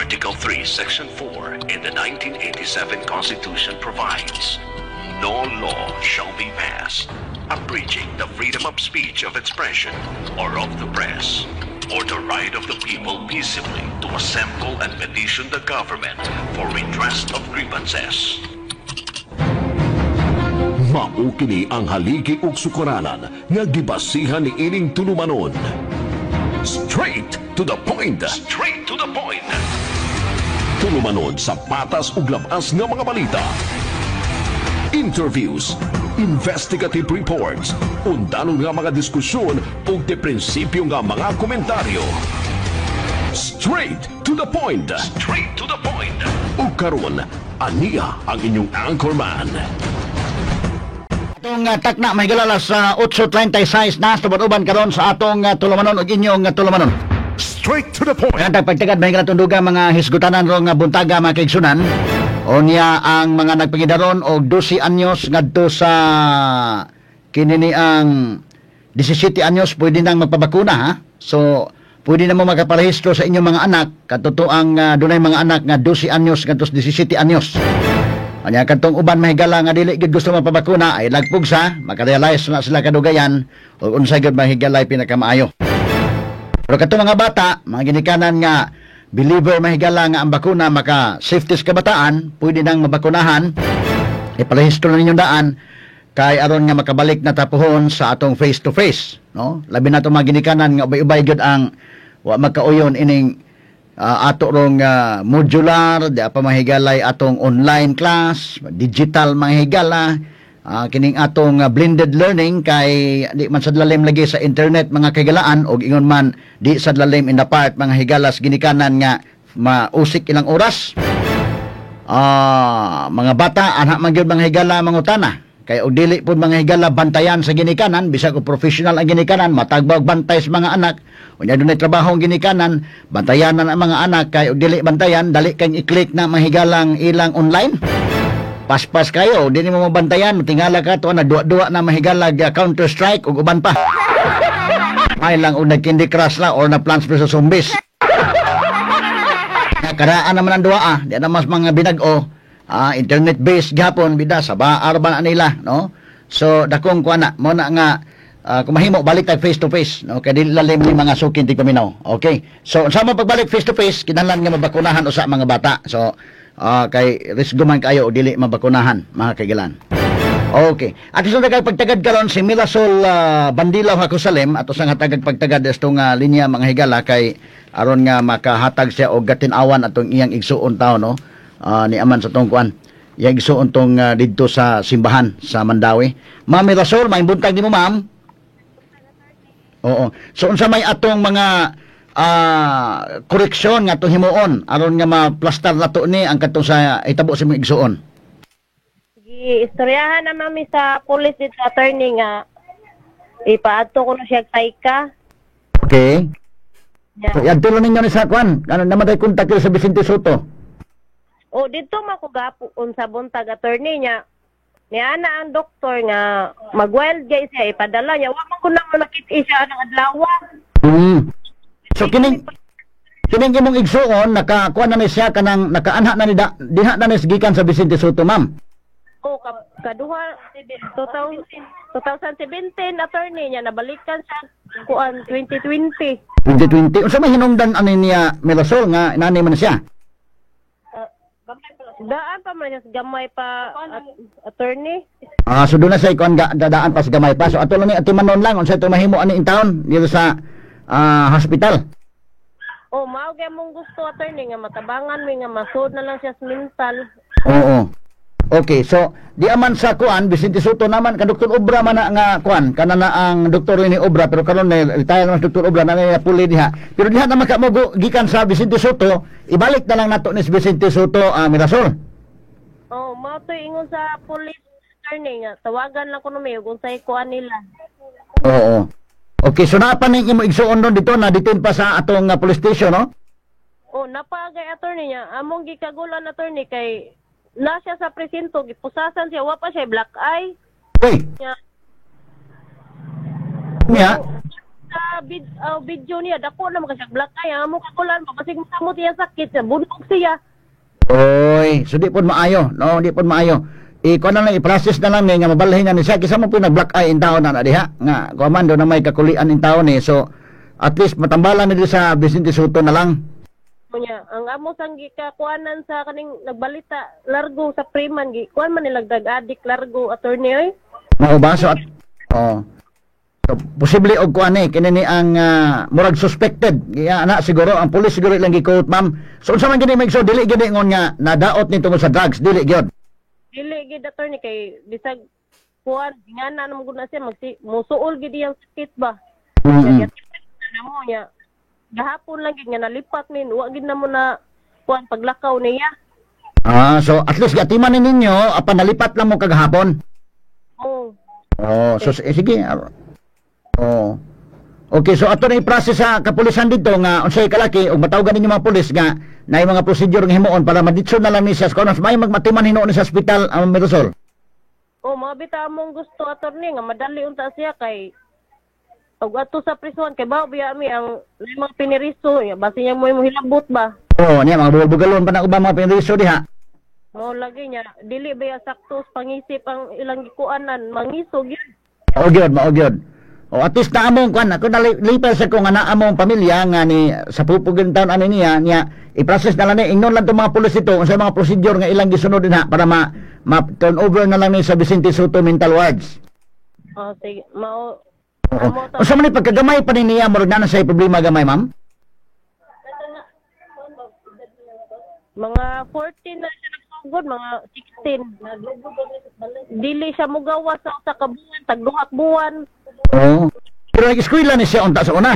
Article 3, Section 4 in the 1987 Constitution provides, "No law shall be passed abridging the freedom of speech, of expression, or of the press, or the right of the people peaceably to assemble and petition the government for redress of grievances." Mao kini ang haligi ug sukaranan nga gibasihan ni ining tulumanon. Straight to the point. Straight to the point. Tulumanon sa patas ug labas nga mga balita. Interviews, investigative reports, undanon nga mga diskusyon ug de prinsipyo nga mga komentaryo. Straight to the point. Straight to the point. Ug karon, aniya ang inyong anchorman. Atong takna may galala sa 8:36 na uban karon sa atong tulumanon ug inyong tulumanon. Straight to the point. Kaya pagtagad may tunduga mga hisgutanan rong buntaga, mga kaigsunan. Unya ang mga nagpangidaron og 12 anyos ngadto sa kini ni ang 17 anyos, pwede nang magpabakuna, ha. So pwede na mo makaparehistro sa inyong mga anak katotoang dunay mga anak nga 12 anyos ngadto sa 17 anyos. Anya kadtong uban, mahigala, nga dili gid gusto mapabakuna ay lagpog sa makarealize na sila kadugayan ug unsay gud, mahigalay, pinakamaayo. Pero katong mga bata, mga ginikanan nga believer, mahigala, nga ang bakuna maka safety sa kabataan, pwede nang mabakunahan. Iparehistro na ninyong daan kay aron nga makabalik na tapuhon sa atong face to face, no? Labi na itong mga ginikanan nga ubay-ubay gyud ang wa magkauyon ining ato rong modular, di pa mahigalay atong online class, digital mga higala, kining atong blended learning kay di man sa lalim lagi sa internet, mga kahigalaan, og ingon man di sa lalim in the part, mga higalas, ginikanan nga mausik ilang oras. Mga bata anak man gyud, mga higala, mangutana kay og dili pud, mga higala, bantayan sa ginikanan, bisag og professional ang ginikanan, matagbaw bantay sa mga anak. Unya dunay trabaho ang ginikanan, bantayanan ang mga anak kay og dili bantayan, dali kang i-click na mahigalang ilang online. Paspas kayo, di nimo mabantayan, tingala ka to na duwa-duwa na mahigalag Counter Strike ug uban pa. May lang og nag Candy Crush la or na Plants vs Zombies. Nga karaan naman ang duwa di na mas mga binag-o, internet based gihapon bida sa baar ba na nila, no? So dakong kuan na mo na nga kung mahimo balik tag face to face, no, kay dili lalim ni mga sukin tigpaminaw. Okay, so sa mo pagbalik face to face, kinahanglan nga mabakunahan usa mga bata. So kay risgo man kayo o dili mabakunahan, mga kaigilan. Okay. At sa tagag pagtagad karon si Mirasol Bandilaw Hakusalem ato sang hatagag pagtagad estong linya, mga higala, kay aron nga makahatag siya og gatin-awan atong iyang igsuon tawo, no, ni aman sa tong kuan iyang igsuon tong didto sa simbahan sa Mandaue. Ma'am Mirasol, may buntag nimo, ma'am. Oo. So unsa may atong mga koreksyon nga atong himuon aron nga maplastar nato ni ang katong sa itabo sa imong igsuon? Gi-istoryahan na mami sa police dito, attorney, nga ipaadto ko na siya saika. Okay. Yeah. So, yadto lang ninyo ni sa kwan. Ano naman tayo kontak sa Vicente Soto? O dito makugapo unsa buntag, attorney, niya. Niya ana ang doktor nga mag-wild guys siya ipadala niya. Wa man ko na nakita siya anang adlaw. So kining kining imong igsuon naka kuan na ni siya kanang nakaanha na ni da, diha na ni gikan sa Vicente Soto, ma'am? O kaduha 2000 2017, attorney, niya nabalikan siya kuan 2020. 2020. Unsa may hinungdan ani niya, Mirasol, nga nani man siya? Daan pa man siya sa gamay pa, attorney. Ah, so doon na siya kuan dadaan pa sa gamay pa. So ato lang ni atimanon lang unsa ito mahimo ani in town dito sa hospital. Oh, mao gyud mong gusto, attorney, nga matabangan mi nga masud na lang siya sa mental. Oo. Okay, so di aman sa kuan Vicente Soto naman ka Dr. Obra man na nga kuan kana na ang doktor ni Obra, pero karon na retire naman si Dr. Obra na na puli diha. Pero diha naman ka mo gikan sa Vicente Soto, ibalik na lang nato ni si Vicente Soto, Mirasol. Oh, mao to ingon sa police, attorney, nga tawagan lang kuno mi ug unsay kuan nila. Oo. Okay, so naa pa ning imo igsuon doon dito na detain pa sa atong police station, no? Oh, napagay, attorney, niya. Among gikagulan, attorney, kay na siya sa presinto, gipusasan siya, wa pa siya black eye. Uy, Niya, niya. sa video niya, dako na man siya black eye. Amo kakulan pa basig masamot iya sakit, bunog siya. Oy, so di pod maayo, no, di pod maayo. I kuan na lang, i-process na lang ni nga mabalhin na ni siya kaysa mo po nag black eye in taon na diha nga kuan man do na may kakulian in taon ni, so at least matambalan ni sa Vicente Soto na lang. Nya, ang amo sang gikakuanan sa kaning nagbalita largo sa Freeman, gi kuan man nilag drug addict largo, attorney oy. Mao ba? So at, oh. So, posible og kuan ni kini ni ang murag suspected. Iya ana siguro ang pulis siguro ilang gi-quote, ma'am. So unsa man gini may, so dili gini ngon nga nadaot ni tungod sa drugs, dili gyud? Dili gid, attorney, kay bisag kuan ngana na mo gud na siya magsi musuol gid iyang sakit ba. Na mo niya. Gahapon lang gid nga nalipat nin, wa gid na mo na kuan paglakaw niya. Ah, so at least gatiman ni ninyo apan nalipat lang mo kagahapon. Oh. Oh, so eh, sige. Oh. Okay, so ato na i-process sa kapulisan dito nga unsay kalaki ug matawagan ninyo mga pulis nga naay mga procedure nga himuon para maditso na lang ni siya sa may magmatiman hinuon ni sa ospital ang Mirasol. Oh, mga bita among gusto, attorney, nga madali unta siya kay og ato sa prisuhan kay bao biya mi ang may mga piniriso ya basi niya mo hilabot ba. Oh, niya mga bugal-bugalon pa na uban mga piniriso diha. Mo lagi niya dili ba ya sakto sa pangisip ang ilang gikuanan, mangisog yun. Mao gyud, mao gyud. O at least naamong kuan ako nalipay sa ko nga naamong pamilya nga ni sa pupugin taon ani niya niya i-process na lang ni, ingnon lang tong mga pulis ito unsay mga procedure nga ilang gisunod dinha para ma turn over na lang ni sa Vicente Soto Mental Wards. Oh, sige, mao. Oo. Amo ta. Unsa man ni pagkagamay pa ni niya, murag na sa problema gamay, ma'am? Mga 14 na siya nagsugod, mga 16. Dili siya mugawas sa usa ka buwan, tag duha ka buwan. Oo. Pero nag-eskwela ni siya unta sa una?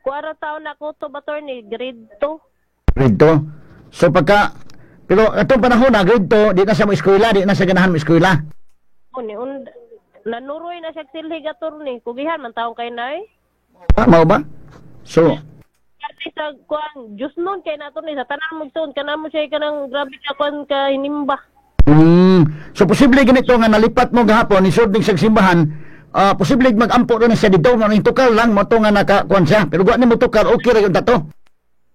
Kuara taon na ko to, attorney, grade 2. Grade 2. So pagka pero atong panahon na grade 2, di na siya mo eskwela, di na siya ganahan mo eskwela. O ni und nanuroy na siya silhig, attorney. Kugihan man taong kay nay. Ah, mao ba? So Parte sa kuan, Diyos nun kay na, attorney, sa tanan mo igsoon kana mo siya kanang grabe ka kuan ka hinimba. So posible ganito nga nalipat mo gahapon ni ning sa simbahan, posible magampo rin siya dito nga ning tukar lang mo to nga nakakuan siya. Pero wa ni mo tukar, okay ra yung tato.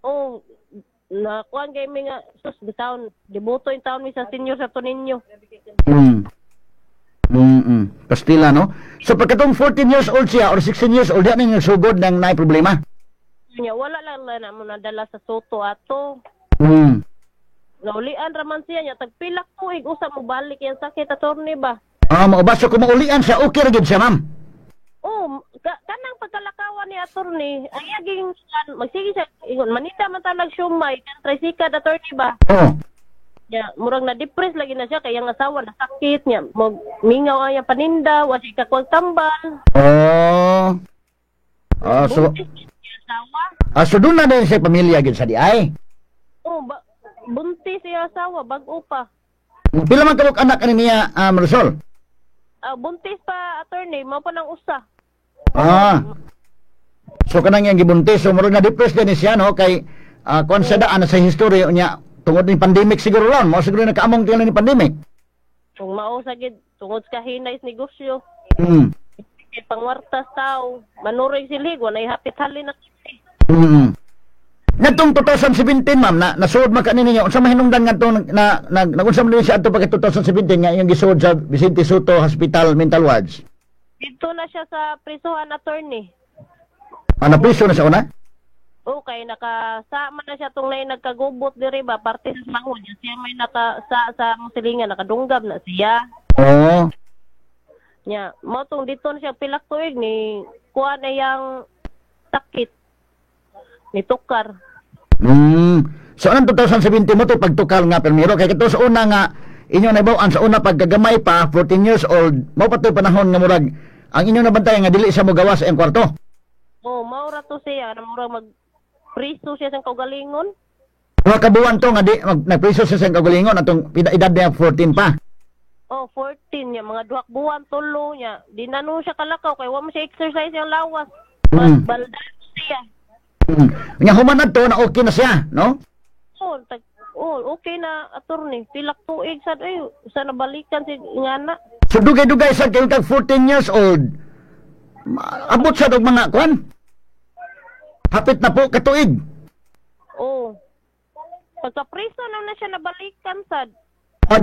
Oh, na kuan kay mi nga sus bitaon deboto yung taon mi sa senior sa to ninyo. Pastila, no? So pagkatong 14 years old siya or 16 years old, yan ang sugod ng naay problema. Nya wala lang na mo nadala sa Soto ato. Naulian raman siya nya tagpilak tuig usa mo balik yang sakit, attorney ba. Ah, mao ba? So kung maulian siya, okay ra gyud siya, ma'am? Oh, kanang pagkalakawan ni attorney, ang iyaging magsige siya ingon manita man talag siomay kan tricycle, attorney ba. Oo. Nya murag na depress lagi na siya kay ang asawa nasakit niya, mag mingaw ang iyang paninda, wa siya kakuang tambal. Oh. Ah, so Buntis siya asawa. Ah, so doon na din siya pamilya gyud sa di ay. Oh, ba, buntis siya asawa, bag-o pa. Pila man kabuk anak ani niya, Marisol? Ah, buntis pa, attorney, mao pa nang usa. Ah. So kanang iyang gibuntis, so murag na depress din siya, no, kay kuan sa daan sa history niya tungod ni pandemic siguro lang, mao siguro nakaamong tingali ni pandemic. Kung mao sa gid tungod sa kahinay sa negosyo, kay pangwartas tao, manuroy silhig, walay hapit halin na kiti. Ngadtong 2017, ma'am, na nasuod man kani ninyo, unsa mahinungdan ngadtong na nagunsa man din siya adto pagka 2017 nga iyang gisuod sa Vicente Soto Hospital Mental Wards? Dito na siya sa prisuhan, attorney. Ah, napriso na sa una? Okay, nakasama na siya tong nay nagkagubot diri ba, parte sa sangod. Siya may naka sa musilingan, nakadunggab na siya. Oo. Nya, mao tong dito na siya pilak tuig ni kuha na yang sakit ni tukar. So anong 2017 mo to pagtukal nga permiro kay kato sa una nga inyo naibaw-an sa una pagkagamay pa 14 years old mao pa to'y panahon nga murag ang inyo nabantayan nga dili siya mogawas sa iyang kwarto. Oh, mao ra to siya na murag mag priso siya sa kaugalingon. Mga kabuwan to nga di nagpriso siya sa iyang kaugalingon atong edad niya 14 pa. Oh, 14 niya, mga duha ka buwan tulo niya. Di na no siya kalakaw kay wa mo siya exercise yung lawas. Baldado siya. Nya human adto na okay na siya, no? Oh, oh, okay na, attorney. Pilak tuig sad ay sa nabalikan si ngana. So dugay-dugay sa kay kag 14 years old. Abot sa og mga kuan. Hapit na po katuig. Oh. Pagka-priso na na siya nabalikan sad. Ah,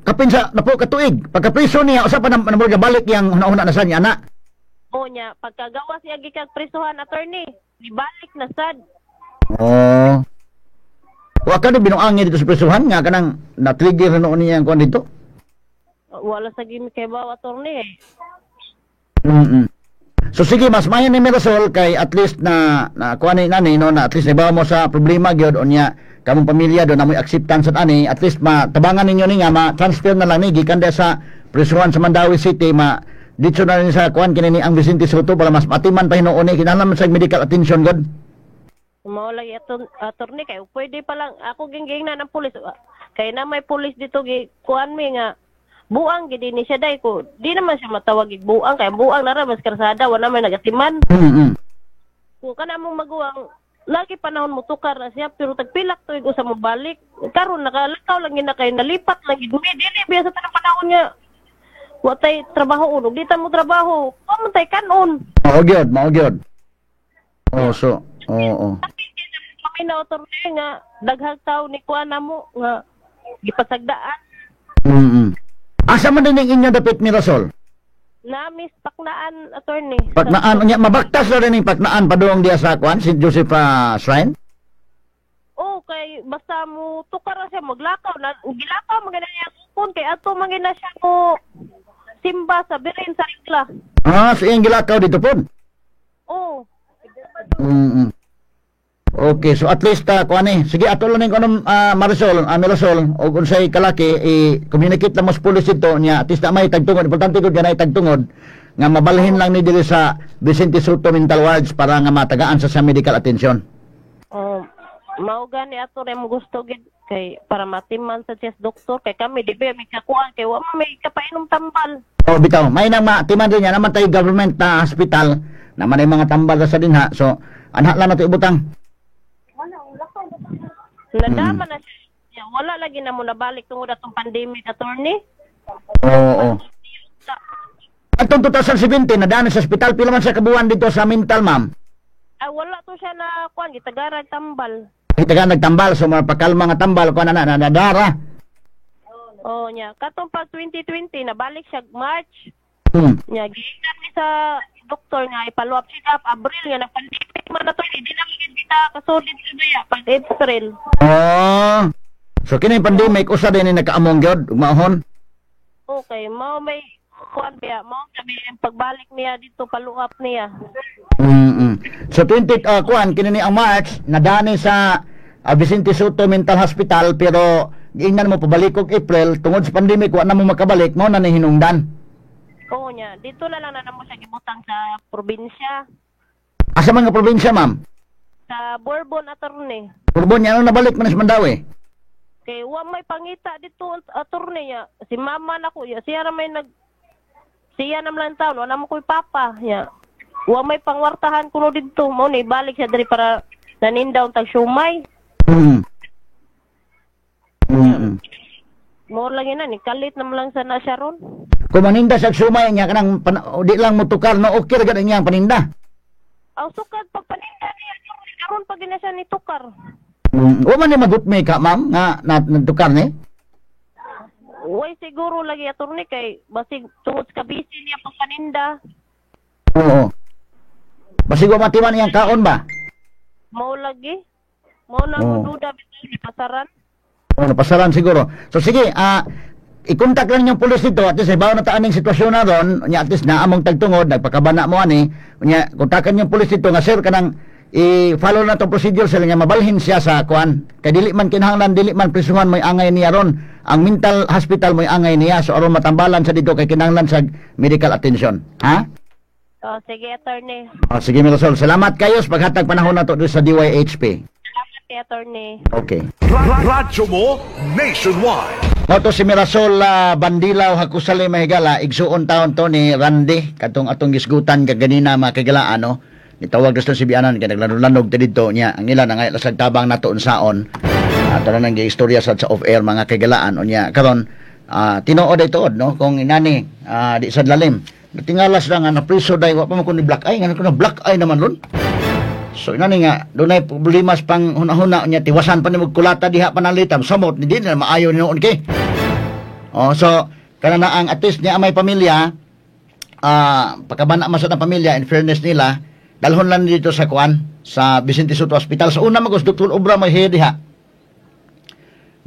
kapin sa na po katuig. Pagka-priso niya usa pa na na balik yang huna-huna na sa niya ana. O nya, pagkagawa siya gikag prisuhan, attorney, nibalik na sad. Oh. Wa ka binuangin dito sa prisuhan nga kanang na-trigger na noon niya ang kuan dito. Wala sa gimi kay bawa, attorney eh. So sige, mas maayo ni Mirasol kay at least na na kuan ni nani no, na at least naibaw mo sa problema gyud, unya kamong pamilya do na mo'y acceptance at ani at least matabangan ninyo ni nga ma-transfer na lang ni gikan sa prisuhan sa Mandaue City, ma dito na rin sa kuan kini ni ang Vicente Soto para mas matiman pa hinuon ni, kinahanglan man sa medical attention god. Mao lagi ato, attorney, kay pwede pa lang ako ginggingna ng pulis kay na may pulis dito gi kuan mi nga buang gid ni siya day ko di naman siya matawag og buang kay buang na ra mas karsada wala may nagatiman. Kung kana mong maguwang lagi panahon mo tukar na siya pero tagpilak tuig usa mo balik karon nakalakaw lang gid na kay nalipat lang gid mi dili biya sa tanang panahon nga wa tay trabaho unog di ta mo trabaho wa man tay kanon. Mao gyud, mao gyud. Oh, so oo. Kami na, attorney, nga daghang tao ni kuan namo nga gipasagdaan. Asa man din ang inyo dapit, Mirasol? Namis Paknaan, attorney. Paknaan, unya mabaktas na rin yung Paknaan padung diya sa kuan, St. Joseph Shrine? Oh, kay basta mo tukar na siya maglakaw na gilakaw man gina niya kupon kay ato man gina siya mo simba sa Birin sa Rigla. Ah, so iyang gilakaw dito po. Oh. Okay, so at least kuan eh. Sige, ato lang ning kuno Marisol, Mirasol og unsay kalaki i-communicate lang mo sa pulis dito niya at least na may tagtungod. Importante gud nga tagtungod nga mabalhin lang ni diri sa Vicente Soto Mental Wards para nga matagaan sa medical attention. Oh, mao gani ato rin mo gusto gid kay para matiman sa chest doctor kay kami di ba may kakuan kay wa man may kapainom tambal. Oh, bitaw, may nang matiman din niya naman tayo government na hospital naman ay mga tambal sa dinha. So, anha lang nato ibutang. Nadama na siya. Wala lagi na mo nabalik tungod atong pandemic, attorney. Oo. Atong 2017 nadaan sa ospital, pila man sa kabuan dito sa mental, ma'am? Ah, wala to siya na kuan gitagarag tambal. Kita nagtambal, so mga pakalma nga tambal kuan na na nadara. Oh, nya katong pag 2020 nabalik siya March. Nya giingnan mi sa doktor nga i-follow up siya Abril nga nagpandemic man na to, di na gid kita kasulid sa baya pag April. Oh. So kini pandemic usa din ni nakaamong gyud ugmaohon. Okay, mao may kuan biya, mao sabi ang pagbalik niya dito follow up niya. So 20 kuan kini ni ang March nadani sa Vicente Soto Mental Hospital pero giingnan mo pabalik og April tungod sa pandemic wa na mo makabalik, mao na ni hinungdan. Oo nya, dito na lang na namo siya gibutang sa probinsya. Asa man nga probinsya, ma'am? Sa Bourbon, attorney. Bourbon niya, ano nabalik man sa Mandaue? Kay wa may pangita dito, attorney ya. Si mama nako ya, siya ra may nag siya nam lang taon, wala mo koy papa ya. Wa may pangwartahan kuno didto, mao ni balik siya diri para nanindaw tag siomay. Mo lang ina ni kalit na lang sa na siya ron. Kung maninda sa sumay niya kanang di lang motukar no, okay ra gid ang paninda. Aw sukad pagpaninda niya karon pag gina siya ni tukar. Wa man ni magutmi ka, ma'am, nga na, nagtukar ni? Way siguro lagi, attorney, kay basig tungod sa kabisi niya pagpaninda. Oo. Basig wa matiman iyang kaon ba? Mao lagi. Mao na Oo. duda bitaw ni pasaran. Oo, napasaran siguro. So sige, i-contact lang yung pulis dito at least ibaw na taan ning sitwasyon na ron, nya at least na among tagtungod, nagpakabana mo ani, nya kontakan yung pulis dito nga sir kanang i-follow na tong procedure sila nga mabalhin siya sa kuan. Kay dili man kinahanglan, dili man prisuhan mo'y angay niya ron. Ang mental hospital mo'y angay niya, so aron matambalan sa dito kay kinahanglan sa medical attention. Ha? Oh, sige, attorney. O, sige, Mirasol, salamat kayo sa paghatag panahon na to sa DYHP. Salamat kay attorney. Okay. Radyo mo nationwide. Mao to si Mirasol Bandilaw Hakusali Mahigala, igsuon taon to ni Randy katong atong gisgutan kaganina mga kagalaan no. Nitawag gusto si Bianan kay naglanog-lanog ta didto niya. Ang ila nangay lasag tabang nato unsaon. Ato na nang giistorya sad sa off air mga kagalaan unya karon tinuod ay tuod no kung inani di sad lalim. Natingalas lang nga napriso dahil wa pa man ko ni black eye, nga ko na black eye naman ron. So inani nga dunay problema sa pang huna-huna niya, tiwasan pa ni kulata diha panalitam samot ni di na maayo ni noon kay. Oh, so kana na ang at least niya may pamilya, pagkabana man sa pamilya, in fairness nila, dalhon lang dito sa kuan sa Vicente Soto Hospital. Sa una magos Dr. Obra may head diha.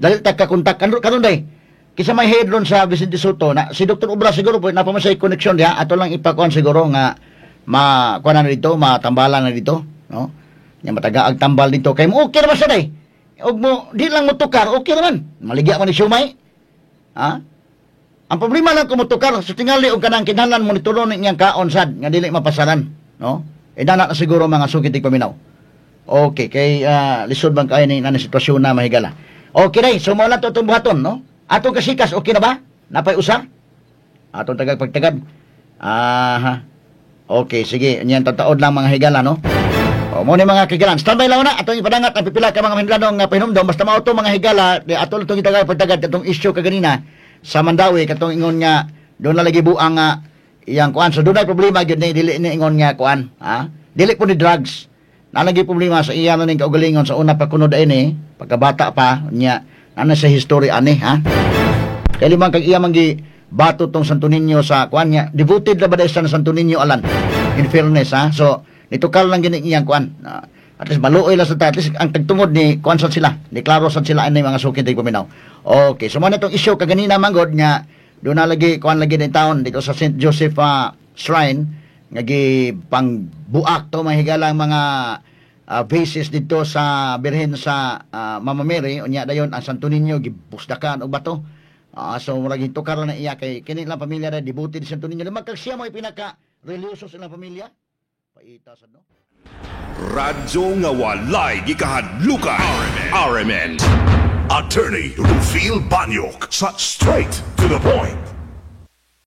Dahil ta kakontak karon karon day. Kisa may head ron sa Vicente Soto na si Dr. Obra siguro po napa man siya connection diha, ato lang ipakuan siguro nga ma kuan na dito, matambalan na dito, no? Nya matagaag tambal dito kay mo okay ra ba siya day? Og mo di lang mo tukar, okay ra man. Maligya man ni siomay. Ha? Ang problema lang kung motukar sa tingali og kanang kinahanglan monitoron niyang kaon sad nga dili mapasaran, no? E dana na siguro mga sukit paminaw. Okay, kay lisod bang kayo ni na sitwasyon na mahigala. Okay day, so mo lang to itong buhaton, no? Atong kasikas, okay na ba? Napay usa? Atong tagag pagtagad. Aha. Okay, sige. Niyan tataod lang mga higala, no? O, mo ni mga kigalan. Standby lang na. Atong ipadangat ang pipila ka mga mahindlanong pahinumdom. Basta mao to mga higala, di ato lang itong itagag pagtagad katong issue kaganina sa Mandawi, katong ingon nga doon na lagi buang iyang kuan. So doon ay problema gyud ni dili ni ingon nga kuan, ha? Dili po ni drugs. Nalagi problema sa iya na ning kaugalingon sa una pa kuno ini, pagkabata pa niya ana sa history ani, ha? Kay limang kag iya man gi bato tong Santo Niño sa kuan niya. Devoted ra ba dahil sa Santo Niño alan? In fairness, ha? So nitukal lang gini iyang kuan. At least maluoy lang sa ta. At least ang tagtungod ni kuan sad sila. Ni klaro sad sila ani mga suki tig paminaw. Okay, so mo na tong issue kaganina manggod nga doon na lagi kuan lagi din taon dito sa St. Joseph Shrine nga gi pangbuak to mahigalang mga basis dito sa Birhen sa Mama Mary, unya dayon ang Santo Niño gibusdakan og bato. So murag gitukar na iya kay kini lang pamilya ra devoted sa Santo Niño. Limang kag siya mo pinaka religyoso sa ilang pamilya. Paita sad no. Radyo nga walay gikahadlukan. RMN. Attorney Rufil Banyok sa Straight to the Point.